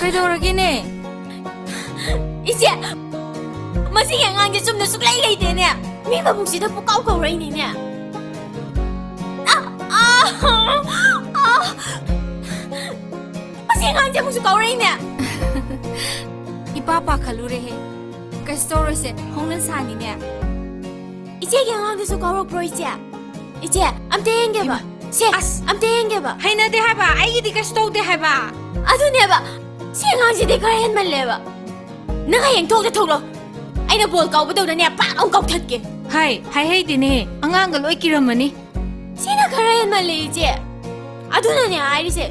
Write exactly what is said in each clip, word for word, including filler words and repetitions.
ꯀꯩꯗꯧꯔꯒꯦꯅꯦ? ꯏꯆꯦ, ꯃꯁꯤꯒꯤ ꯑꯉꯥꯡꯁꯦ ꯆꯨꯝꯅ ꯁꯨꯛꯂꯩ ꯂꯩꯇꯦꯅꯦ꯫ ꯃꯤ ꯃꯕꯨꯛꯁꯤꯗ ꯄꯨꯀꯥꯎ ꯀꯧꯔꯛꯏꯅꯤꯅꯦ꯫ ꯑ, ꯑ, ꯑ, ꯃꯁꯤ ꯑꯉꯥꯡꯁꯦ ꯑꯃꯨꯛꯁꯨ ꯀꯧꯔꯛꯏꯅꯦ꯫ ꯏꯄꯥ ꯄꯥꯈꯠꯂꯨꯔꯦꯍꯦ꯫ ꯀꯩꯁꯨ ꯇꯧꯔꯣꯏꯁꯦ, ꯍꯧꯅ ꯁꯥꯅꯤꯅꯦ꯫ ꯏꯆꯦꯒꯤ ꯑꯉꯥꯡꯗꯨꯁꯨ ꯀꯧꯔꯛꯄ꯭ꯔꯣ, ꯏꯆꯦ? ꯏꯆꯦ, ꯑꯝꯇ ꯌꯦꯡꯒꯦꯕ꯫ ꯏꯃꯥ꯫ ꯁꯦ, ꯑꯁ꯫ ꯑꯝꯇ ꯌꯦꯡꯒꯦꯕ꯫ ꯍꯩꯅꯗꯦ ꯍꯥꯏꯕ, ꯑꯩꯒꯤꯗꯤ ꯀꯩꯁꯨ ꯇꯧꯗꯦ ꯍꯥꯏꯕ꯫ ꯑꯗꯨꯅꯦꯕ, ꯁꯤ ꯑꯉꯥꯡꯁꯤꯗꯤ ꯈꯔ ꯍꯦꯟꯃꯜꯂꯦꯕ꯫ ꯅꯪ ꯍꯌꯦꯡ ꯊꯣꯛꯇ ꯊꯣꯛꯂꯣ꯫ ꯑꯩꯅ ꯕꯣꯜ ꯀꯥꯎꯕꯗꯧꯅꯅꯦ, ꯄꯥꯛ ꯑꯃ ꯀꯥꯎꯊꯠꯀꯦ꯫ ꯍꯥꯏ, ꯍꯥꯏꯍꯩꯗꯦꯅꯦ, ꯑꯉꯥꯡꯒ ꯂꯣꯏ ꯀꯤꯔꯝꯃꯅꯤ꯫ ꯁꯤꯅ ꯈꯔ ꯍꯦꯟꯃꯜꯂꯦ, ꯏꯆꯦ꯫ ꯑꯗꯨꯅꯅꯦ ꯍꯥꯏꯔꯤꯁꯦ꯫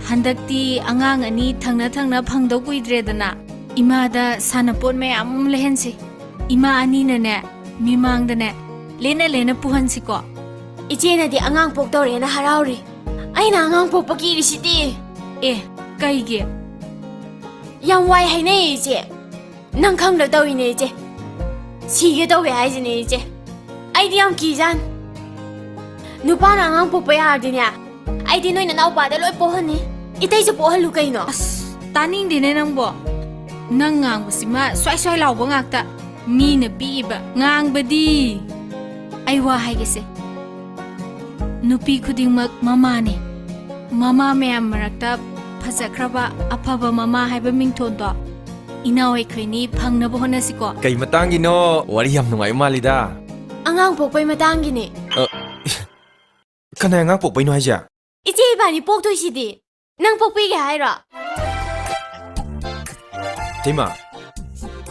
ꯍꯟꯗꯛꯇꯤ ꯑꯉꯥꯡ ꯑꯅꯤ ꯊꯪꯅ ꯊꯪꯅ ꯐꯪꯗꯧ ꯀꯨꯏꯗ꯭ꯔꯦꯗꯅ, ꯏꯃꯥꯗ ꯁꯥꯟꯅꯄꯣꯠ ꯃꯌꯥꯝ ꯑꯃ ꯂꯩꯍꯟꯁꯤ꯫ ꯏꯃꯥ ꯑꯅꯤꯅꯅꯦ, ꯃꯤꯃꯥꯡꯗꯅꯦ, ꯂꯦꯟꯅ ꯂꯦꯟꯅ ꯄꯨꯍꯟꯁꯤꯀꯣ꯫ ꯏꯆꯦꯅꯗꯤ ꯑꯉꯥꯡ ꯄꯣꯛꯇꯧꯔꯦꯅ ꯍꯔꯥꯎꯔꯤ, ꯑꯩꯅ ꯑꯉꯥꯡ ꯄꯣꯛꯄ ꯀꯤꯔꯤꯁꯤꯗꯤ꯫ ꯑꯦ, ꯀꯩꯒꯤ? ꯌꯥꯝ ꯋꯥꯏ ꯍꯥꯏꯅꯩꯌꯦ, ꯏꯆꯦ꯫ ꯅꯪ ꯈꯪꯗ ꯇꯧꯔꯤꯅꯦ, ꯏꯆꯦ꯫ ꯁꯤꯒꯦ ꯇꯧꯋꯦ ꯍꯥꯏꯁꯤꯅꯦ, ꯏꯆꯦ꯫ ꯑꯩꯗꯤ ꯌꯥꯝ ꯀꯤꯖꯥꯠꯅꯤ꯫ ꯅꯨꯄꯥꯅ ꯑꯉꯥꯡ ꯄꯣꯛꯄ ꯌꯥꯔꯗꯤꯅꯦ, ꯑꯩꯗꯤ ꯅꯣꯏ ꯅꯅꯥꯎꯄꯥꯗ ꯂꯣꯏ ꯄꯣꯛꯍꯟꯅꯤ꯫ ꯏꯇꯩꯁꯨ ꯄꯣꯛꯍꯜꯂꯨ ꯀꯩꯅꯣ꯫ ꯑꯁ, ꯇꯥꯅꯤꯡꯗꯦꯅꯦ ꯅꯪꯕꯣ꯫ ꯅꯪ ꯉꯥꯡꯕꯁꯤꯃ ꯁ꯭ꯋꯥꯏ ꯁ꯭ꯋꯥꯏ ꯂꯥꯎꯕ ꯉꯥꯛꯇ꯫ ꯃꯤꯅ ꯄꯤꯛꯏꯕ ꯉꯥꯡꯕꯗꯤ꯫ ꯑꯩ ꯋꯥ ꯍꯥꯏꯒꯦꯁꯦ꯫ ꯅꯨꯄꯤ ꯈꯨꯗꯤꯡꯃꯛ ꯃꯃꯥꯅꯤ꯫ ꯃꯃꯥ ꯃꯌꯥꯝ ꯃꯔꯛꯇ ꯐꯖꯈ꯭ꯔꯕ ꯑꯐꯕ ꯃꯃꯥ ꯍꯥꯏꯕ ꯃꯤꯡꯊꯣꯟꯗꯣ ꯏꯅꯥꯎ ꯑꯩꯈꯣꯏꯅꯤ ꯐꯪꯅꯕ ꯍꯣꯠꯅꯁꯤꯀꯣ꯫ ꯀꯩ ꯃꯇꯥꯡꯒꯤꯅꯣ? ꯋꯥꯔꯤ ꯌꯥꯝ ꯅꯨꯡꯉꯥꯏꯕ ꯃꯥꯜꯂꯤꯗ꯫ ꯑꯉꯥꯡ ꯄꯣꯛꯄꯩ ꯃꯇꯥꯡꯒꯤꯅꯦ꯫ ꯑ, ꯀꯅꯥ ꯑꯉꯥꯡ ꯄꯣꯛꯄꯩꯅꯣ ꯍꯥꯏꯁꯦ? ꯏꯆꯦ ꯏꯕꯥꯅꯤ ꯄꯣꯛꯇꯣꯏꯁꯤꯗꯤ꯫ ꯅꯪ ꯄꯣꯛꯄꯤꯒꯦ ꯍꯥꯏꯔꯣ? ꯏꯇꯩꯃ,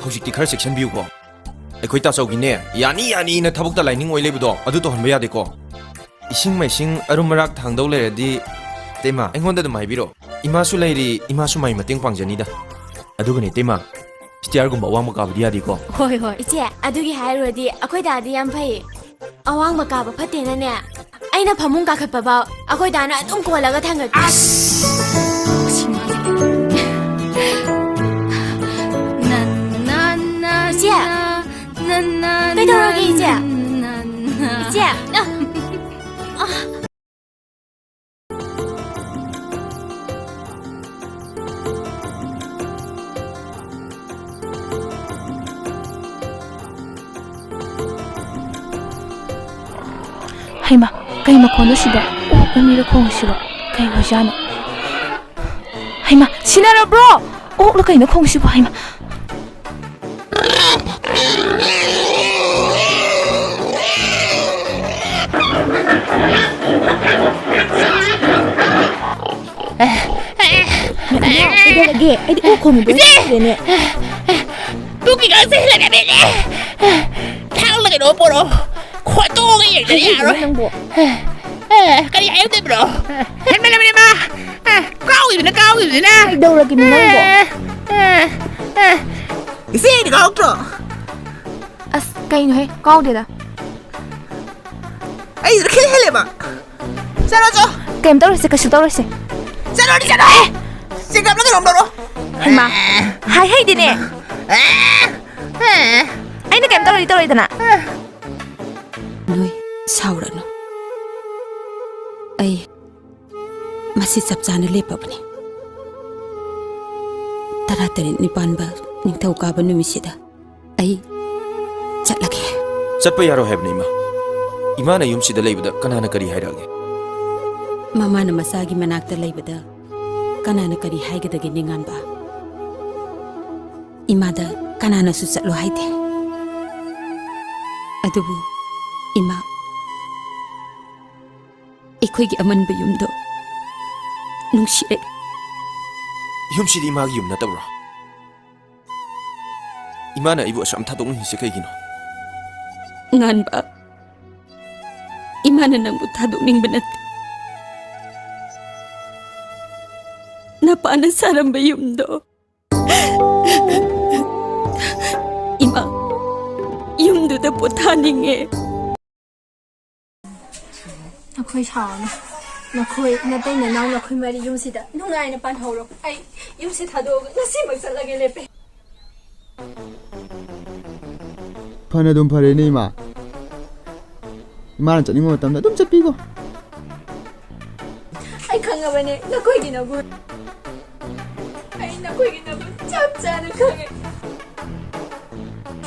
ꯍꯧꯖꯤꯛꯇꯤ ꯈꯔ ꯆꯦꯛꯁꯤꯟꯕꯤꯌꯨꯀꯣ꯫ ꯑꯩꯈꯣꯏ ꯇꯥꯆꯧꯒꯤꯅꯦ, ꯌꯥꯅꯤ ꯌꯥꯅꯤꯅ ꯊꯕꯛꯇ ꯂꯥꯏꯅꯤꯡ ꯑꯣꯏ ꯂꯩꯕꯗꯣ, ꯑꯗꯨ ꯇꯧꯍꯟꯕ ꯌꯥꯗꯦꯀꯣ꯫ ꯏꯁꯤꯡ ꯃꯥꯏꯁꯤꯡ ꯑꯔꯨꯝ ꯑꯔꯥꯛ ꯊꯥꯡꯗꯧ ꯂꯩꯔꯗꯤ, ꯏꯇꯩꯃ, ꯑꯩꯉꯣꯟꯗ ꯑꯗꯨꯝ ꯍꯥꯏꯕꯤꯔꯣ꯫ ꯏꯃꯥꯁꯨ ꯂꯩꯔꯤ, ꯏꯃꯥꯁꯨ ꯃꯥꯏ ꯃꯇꯦꯡ ꯄꯥꯡꯖꯅꯤꯗ꯫ ꯑꯗꯨꯒꯅꯦ ꯏꯇꯩꯃ, ꯁ꯭ꯇꯤꯌꯥꯔꯒꯨꯝꯕ ꯑꯋꯥꯡꯕ ꯀꯥꯕꯗꯤ ꯌꯥꯗꯦꯀꯣ꯫ ꯍꯣꯏ, ꯍꯣꯏ꯫ ꯏꯆꯦ, ꯑꯗꯨꯒꯤ ꯍꯥꯏꯔꯨꯔꯗꯤ ꯑꯩꯈꯣꯏ ꯗꯥꯗꯤ ꯌꯥꯝ ꯐꯩ꯫ ꯑꯋꯥꯡꯕ ꯀꯥꯕ ꯐꯠꯇꯦꯅꯅꯦ, ꯑꯩꯅ ꯐꯃꯨꯡ ꯀꯥꯈꯠꯄ ꯐꯥꯎ ꯑꯩꯈꯣꯏ ꯗꯥꯅ ꯑꯗꯨꯝ ꯀꯣꯜꯂꯒ ꯊꯥꯡꯒꯠꯄꯤ꯫ ꯑꯁ! ꯅ, ꯅ, ꯅ, ꯏꯆꯦ! ꯅ, ꯅ, ꯀꯩꯗꯧꯔꯒꯦ, ꯏꯆꯦ? ꯅ, ꯅ, ꯅ꯫ ꯏꯆꯦ! ꯑ, ꯑ꯫ ꯍꯩꯃꯥ, ꯀꯩ ꯃꯈꯣꯟꯅꯣ ꯁꯤꯕꯣ? ꯑꯣꯛꯂ ꯃꯤꯔ ꯈꯣꯡꯉꯤꯁꯤꯕꯣ? ꯀꯩ ꯑꯣꯏꯖꯥꯠꯅꯣ? ꯍꯩꯃꯥ, ꯁꯤꯟꯅꯔꯕ꯭ꯔꯣ? ꯑꯣꯛꯂ ꯀꯩꯅꯣ ꯈꯣꯡꯉꯤꯁꯤꯕꯣ? ꯍꯩꯃꯥ꯫ ꯀꯩꯗꯧꯔꯒꯦ? ꯑꯩꯗꯤ ꯑꯣꯛ ꯈꯣꯡꯉꯤꯕꯣꯏ ꯏꯆꯦ! ꯈꯜꯂꯨꯔꯦꯅꯦ꯫ ꯄꯨꯛꯀꯤ ꯀꯥꯡꯁꯦ ꯍꯦꯜꯂꯛꯀꯗꯣꯏꯅꯦ꯫ ꯊꯥꯡꯅ ꯀꯩꯅꯣ ꯄꯣꯔꯛꯑꯣ꯫ ꯈꯣꯠꯇꯣꯛꯑꯒ ꯌꯦꯡꯗ꯭ꯔꯗꯤ ꯀꯩꯗꯧꯔꯒꯦ ꯌꯥꯔꯣꯏ꯫ ꯅꯪꯕꯣ? ꯀꯔꯤ ꯍꯥꯏꯔꯛꯇꯣꯏꯕ꯭ꯔꯣ? ꯍꯦꯟꯃꯜꯂꯕꯅꯦ ꯃꯥ꯫ ꯀꯥꯎꯈꯤꯕꯅ, ꯀꯥꯎꯈꯤꯕꯅ꯫ ꯀꯩꯗꯧꯔꯒꯦ ꯅꯪꯕꯣ? ꯏꯆꯦ, ꯑꯩꯗꯤ ꯀꯥꯎꯔꯛꯇ꯭ꯔꯣ? ꯑꯁ, ꯀꯩꯅꯣꯍꯦ? ꯀꯥꯎꯗꯦꯗ꯫ ꯑꯩ ꯈꯤꯇ ꯍꯦꯜꯂꯦꯕ꯫ ꯆꯠꯂꯣ, ꯆꯠꯂꯣ꯫ ꯀꯩꯝ ꯇꯧꯔꯣꯏꯁꯦ, ꯀꯩꯁꯨ ꯇꯧꯔꯣꯏꯁꯦ꯫ ꯆꯠꯂꯣꯅꯦ, ꯆꯠꯂꯣ꯫ ꯑꯦ! ꯆꯦꯒꯞꯂ ꯀꯩꯅꯣꯝ ꯇꯧꯔꯣ꯫ ꯍꯩꯃꯥ, ꯍꯥꯏ ꯍꯩꯗꯦꯅꯦ꯫ ꯑꯦ! ꯑꯩꯅ ꯀꯩꯝ ꯇꯧꯔꯗꯤ ꯇꯧꯔꯣꯏꯗꯅ꯫ ꯅꯣꯏ ꯁꯥꯎꯔꯅꯨ꯫ ꯑꯩ ꯃꯁꯤ ꯆꯞ ꯆꯥꯅ ꯂꯦꯞꯄꯕꯅꯤ꯫ ꯇꯔꯥꯇꯔꯦꯠꯅꯤ ꯄꯥꯟꯕ ꯅꯤꯡꯊꯧꯀꯥꯕ ꯅꯨꯃꯤꯠꯁꯤꯗ ꯑꯩ ꯆꯠꯂꯒꯦ꯫ ꯆꯠꯄ ꯌꯥꯔꯣꯏ ꯍꯥꯏꯕꯅꯤ, ꯏꯃꯥ꯫ ꯏꯃꯥꯅ ꯌꯨꯝꯁꯤꯗ ꯂꯩꯕꯗ ꯀꯅꯥꯅ ꯀꯔꯤ ꯍꯥꯏꯔꯛꯑꯒꯦ? ꯃꯃꯥꯅ ꯃꯆꯥꯒꯤ ꯃꯅꯥꯛꯇ ꯂꯩꯕꯗ ꯀꯅꯥꯅ ꯀꯔꯤ ꯍꯥꯏꯒꯗꯒꯦ, ꯅꯤꯡꯉꯥꯟꯕ? ꯏꯃꯥꯗ ꯀꯅꯥꯅꯁꯨ ꯆꯠꯂꯣ ꯍꯥꯏꯗꯦ꯫ ꯑꯗꯨꯕꯨ ꯏꯃꯥ, ꯑꯩꯈꯣꯏꯒꯤ ꯑꯃꯟꯕ ꯌꯨꯝꯗꯣ ꯅꯨꯡꯁꯤꯔꯦ꯫ ꯌꯨꯝꯁꯤꯗꯤ ꯏꯃꯥꯒꯤ ꯌꯨꯝ ꯅꯠꯇꯕ꯭ꯔꯣ? ꯏꯃꯥꯅ ꯑꯩꯕꯨ ꯑꯁꯨꯛ ꯌꯥꯝ ꯊꯥꯗꯣꯛꯅꯤꯡꯉꯤꯁꯦ ꯀꯩꯒꯤꯅꯣ? ꯉꯥꯟꯕ, ꯏꯃꯥꯅ ꯅꯪꯕꯨ ꯊꯥꯗꯣꯛꯅꯤꯡꯕ ꯅꯠꯇꯦ꯫ ꯅꯄꯥꯅ ꯁꯥꯔꯝꯕ ꯌꯨꯝꯗꯣ꯫ ꯏꯃꯥ, ꯌꯨꯝꯗꯨꯗ ꯄꯣꯊꯥꯅꯤꯡꯉꯦ꯫ ꯅꯈꯣꯏ ꯁꯥꯎꯔꯅꯨ꯫ ꯅꯈꯣꯏ ꯅꯇꯩ ꯅꯅꯥꯎ ꯅꯈꯣꯏ ꯃꯔꯤ ꯌꯨꯝꯁꯤꯗ ꯅꯨꯡꯉꯥꯏꯅ ꯄꯥꯟꯍꯧꯔꯣ꯫ ꯑꯩ ꯌꯨꯝꯁꯤ ꯊꯥꯗꯣꯛꯑꯒ ꯉꯁꯤꯃꯛ ꯆꯠꯂꯒꯦ ꯂꯦꯞꯄꯦ꯫ ꯐꯅ ꯑꯗꯨꯝ ꯐꯔꯦꯅꯦ, ꯏꯃꯥ꯫ ꯏꯃꯥꯅ ꯆꯠꯅꯤꯡꯕ ꯃꯇꯝꯗ ꯑꯗꯨꯝ ꯆꯠꯄꯤꯈꯣ꯫ ꯑꯩ ꯈꯪꯉꯕꯅꯦ ꯅꯈꯣꯏꯒꯤ ꯅꯒꯨꯟ꯫ ꯑꯩ ꯅꯈꯣꯏꯒꯤ ꯅꯒꯨꯟ ꯆꯞ ꯆꯥꯅ ꯈꯪꯉꯦ꯫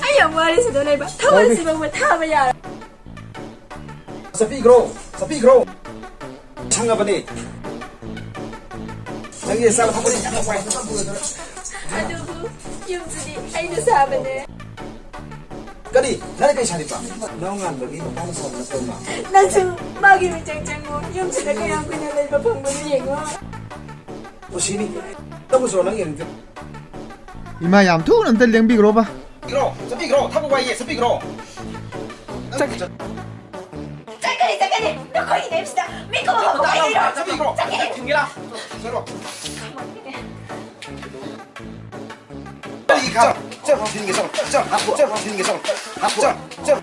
ꯑꯩ ꯌꯥꯝ ꯋꯥꯔꯦ ꯁꯤꯗ ꯂꯩꯕ꯫ ꯊꯋꯥꯏꯁꯤꯐꯥꯎꯕ ꯊꯥꯕ ꯌꯥꯔꯣꯏ꯫ ꯆꯠꯄꯤꯈ꯭ꯔꯣ, ꯆꯠꯄꯤꯈ꯭ꯔꯣ꯫ ꯁꯪꯉꯕꯅꯦ꯫ ꯅꯪꯒꯤ ꯆꯥꯕ ꯊꯛꯄꯗꯤ ꯌꯥꯝ ꯅꯨꯡꯉꯥꯏ꯫ ꯑꯗꯨꯕꯨ ꯌꯨꯝꯁꯤꯗꯤ ꯑꯩꯅ ꯁꯥꯕꯅꯦ꯫ ꯀꯔꯤ? ꯅꯪꯅ ꯀꯩ ꯁꯥꯔꯤꯕ? ꯅꯪ ꯉꯥꯟꯕꯒꯤ ꯃꯄꯥꯅ ꯁꯥꯕ ꯅꯠꯇ꯭ꯔꯣ, ꯏꯃꯥ? ꯅꯪꯁꯨ ꯃꯥꯒꯤ ꯃꯤꯆꯪ ꯆꯪꯉꯨ꯫ ꯌꯨꯝꯁꯤꯗ ꯀꯌꯥꯝ ꯀꯨꯏꯅ ꯂꯩꯕ ꯐꯪꯕꯅꯣ ꯌꯦꯡꯉꯣ꯫ ꯀꯨꯁꯤꯅꯤ꯫ ꯇꯧꯕꯁꯨ ꯅꯪ ꯌꯦꯡꯗꯦ꯫ ꯏꯃꯥ, ꯌꯥꯝ ꯊꯨꯅ ꯑꯝꯇ ꯂꯦꯡꯕꯤꯈ꯭ꯔꯣꯕ꯫ ꯆꯠꯄꯤꯈ꯭ꯔꯣ, ꯆꯠꯄꯤꯈ꯭ꯔꯣ, ꯊꯕꯛ ꯋꯥꯏꯌꯦ, ꯆꯠꯄꯤꯈ꯭ꯔꯣ꯫ ꯆꯠ- ꯆꯠꯀꯅꯤ, ꯆꯠꯀꯅꯤ꯫ ꯅꯈꯣꯏꯒꯤ ꯅꯦꯝꯁꯤꯗ ꯃꯤꯀꯨꯞ ꯑꯃ ꯐꯥꯎꯕ ꯂꯩꯔꯣꯏ꯫ ꯆꯠꯄꯤꯈ꯭ꯔꯣ꯫ ꯆꯠꯀꯦ꯫ ꯊꯤꯟꯒꯦ ꯂꯥꯎ꯫ ꯆꯠꯂꯣ꯫ ꯆꯠꯂꯣ, ꯆꯠꯂꯣ, ꯊꯤꯟꯒꯦ, ꯆꯠꯂꯣ, ꯆꯠꯂꯣ, ꯆꯠꯂꯣ, ꯊꯤꯟꯒꯦ, ꯆꯠꯂꯣ, ꯆꯠꯂꯣ, ꯆꯠꯂꯣ꯫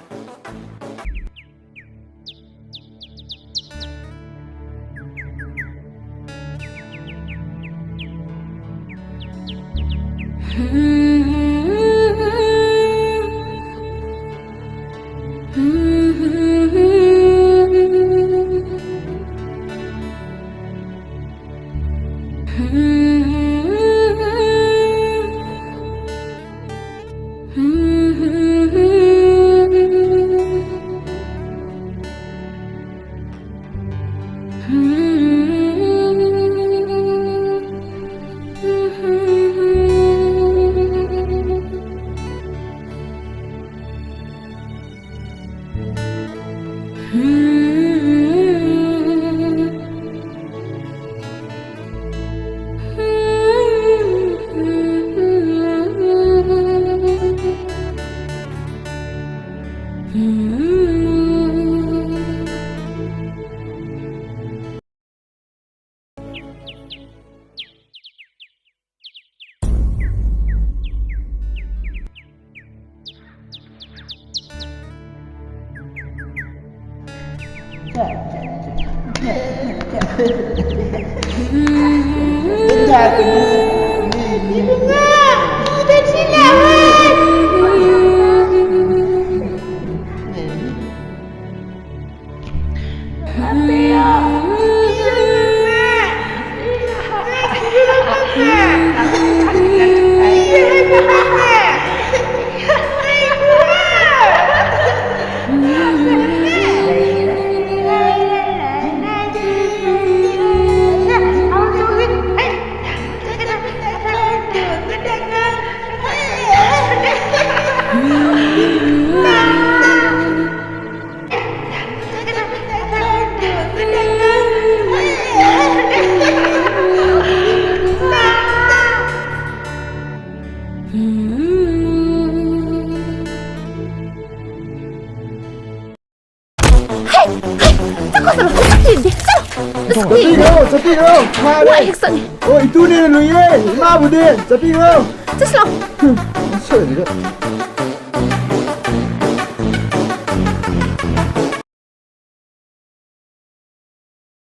ꯆꯠꯄꯤꯈ꯭ꯔꯣ, ꯆꯠꯄꯤꯈ꯭ꯔꯣ꯫ ꯐꯥꯔꯦ꯫ ꯋꯥꯏ ꯍꯦꯛ ꯁꯪꯉꯤ꯫ ꯑꯣ, ꯏꯇꯨꯅꯦꯅ ꯂꯨꯏꯌꯦ꯫ ꯏꯃꯥꯕꯨꯗꯤ ꯆꯠꯄꯤꯈ꯭ꯔꯣ꯫ ꯆꯠꯁꯤꯂꯥꯎ꯫ ꯁꯣꯏꯔꯤꯔꯣ?